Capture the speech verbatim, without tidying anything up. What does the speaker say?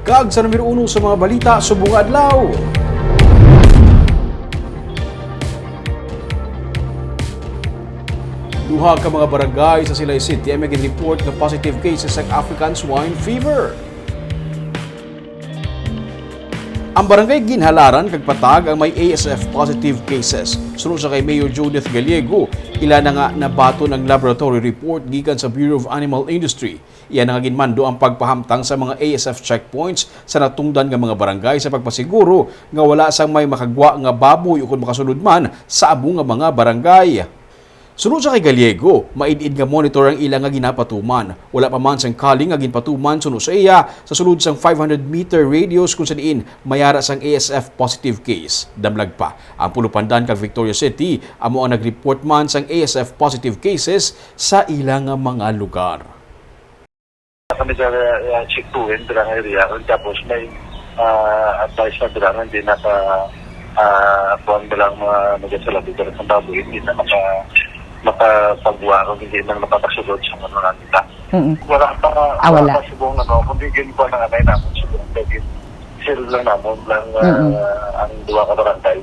Kag sa numero uno sa mga balita subong nga adlaw. Duha ka mga barangay sa Silay City ang may gin-report nga positive cases sang African Swine Fever. Ang barangay Ginhalaran kag Patag ang may A S F positive cases. Suno sa kay Mayor Judith Gallego, ila na nga nabaton ang laboratory report gikan sa Bureau of Animal Industry. Iya na nga ginmando ang pagpahamtang sa mga A S F checkpoints sa natungdan nga mga barangay sa pagpasiguro nga wala sang may makagwa nga baboy ukon makasulod man sa amo nga mga barangay. Suno sa kay Gallego, maid-id nga monitor ang ila nga ginapatuman. Wala pa man sang kaling nga ginpatuman suno sa iya sa sulod sang five hundred meter radius kung sa diin mayara sang A S F positive case. Damlag pa, ang Pulupandan kag Victoria City amo ang nag-report man sang A S F positive cases sa ila nga mga lugar. Kami sa uh, checkpoint, dira nga area, tapos may uh, advice na dira nga hindi naka uh, kuan ba lang mga nagasalabot sa baboy, hindi na maka makapagwa kung hindi na makapasulod sa mga nakita. Mm. Wala pa, Ah, wala. Pa subong na no, kundi gin pa na anay namin subong, kaya gin seal lang namin lang uh, Mm-mm. Ang duha ka barangay.